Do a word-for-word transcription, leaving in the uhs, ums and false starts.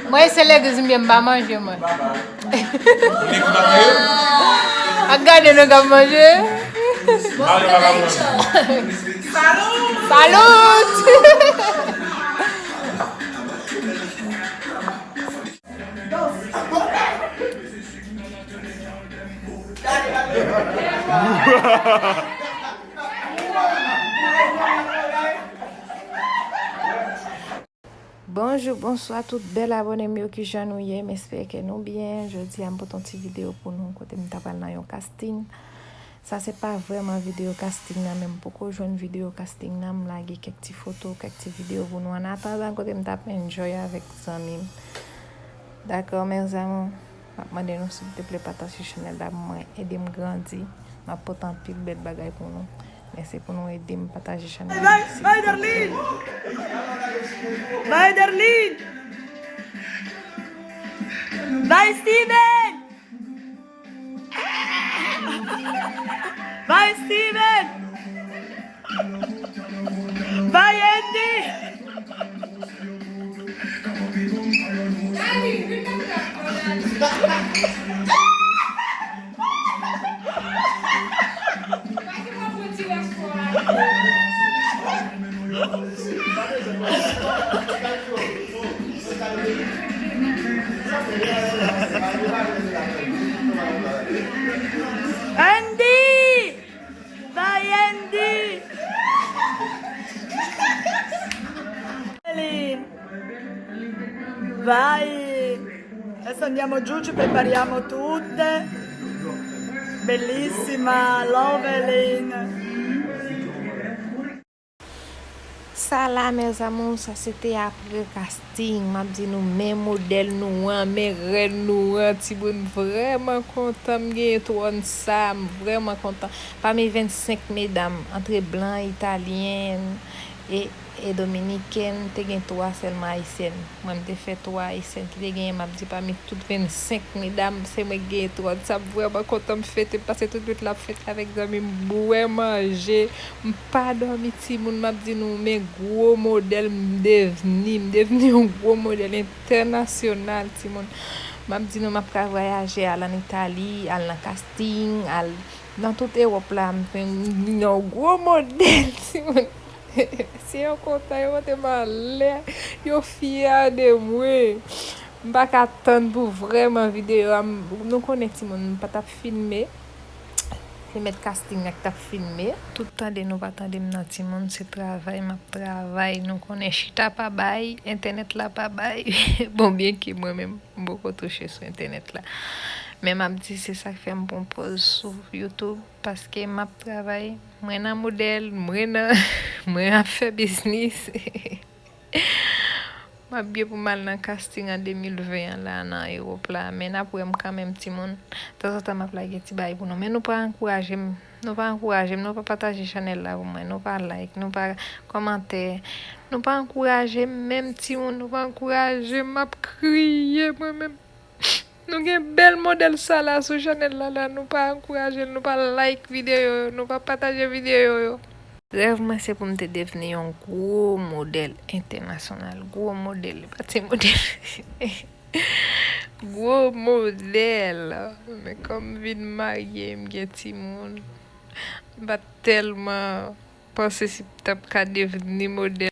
Mwen se legliz m ye, m pa manje mwen. Ak gade nou k ap manje. Salut! Bonjou, bonswa tout bèl abòne m yo, kijan nou ye? M espere ke nou byen. Jodi a m pote yon ti videyo pou nou kote m ta pral nan yon casting. Sa se pa vrèman videyo casting nan, men m poko jwenn videyo casting nan. M lage kèk ti foto, kèk ti videyo pou nou. Annatandan, kote m t ap enjoy avèk zanmi m. Dakò, mes amours? M ap mande nou silteple pataje chanèl la pou mwen, ede m grandi. M ap pote anpil bèl bagay pou nou. Men se pou nou ede m pataje chanèl la. Bay, bay Darline! Bay Darline! Bay Steven! Bay Steven! Bay Andy! Andy! Bay Andy! Evelyn! Vai! Adesso andiamo giù, ci prepariamo tutte. Bellissima, Lovelyn. Sa la, mes amours, sa se te apre casting. M ap di nou, men modèl nou an, men rèn nou an, timoun, vrèman kontan m genyen twòn sa, m vrèman kontan. Pami vennsenk medam, antre blan, italyen e, e dominiken, te gen twa sèlman ayisyèn. Mwen, m te fè twa ayisyèn ki te genyen, m ap di, pami tout vennsenk medam, se mwen ki genyen twòn sa, m vrèman kontan, m fete, m pase tout nwit la, m fete avèk zanmi m, bwè, manje, m pa dòmi, timoun, m ap di nou, men gwo modèl m devni, m devni yon gwo modèl entènasyonal, timoun. M ap di nou, m ap ka vwayaje, al ann Itali, al nan casting, al nan tout Ewòp la, m vin yon gwo modèl, timoun. Si yo kontan, yo mete m anlè, yo fyè de mwen. M pa ka tann pou vrèman videyo a. M- Nou konnen, timoun, m pa t ap filme. Se mèt casting la ki t ap filme. Tout tande nou pa tande m nan, timoun, se travay m ap travay. Nou konnen chita pa bay, entènèt la pa bay. Bon, byenke mwen menm, m poko touche sou entènèt la. Men m ap di, se sa k fè m pran pòz sou YouTube, paske m ap travay. Mwen nan modèl, mwen nan, mwen ap fè biznis. M ap byen pou m al nan casting an de mil ven an la, nan Ewòp la. Men n ap wè m kanmenm, timoun. Tanzantan, m ap lage ti bagay pou nou. Men nou pa ankouraje m. Nou pa ankouraje m. Nou pa pataje chanèl la pou mwen. Nou pa like. Nou pa kòmantè. Nou pa ankouraje m menm, timoun. Nou pa ankouraje m. M ap kriye, mwen menm. Nou gen bèl modèl sa la sou chanèl la, la. Nou pa ankouraje l, nou pa like videyo yo, nou pa pataje videyo yo. Rèv mwen se pou m te devni yon gwo modèl entènasyonal, gwo modèl, e pa ti modèl. Gwo modèl. Men kòm m vin marye, m gen timoun, m pa t tèlman panse si m t ap ka devni modèl.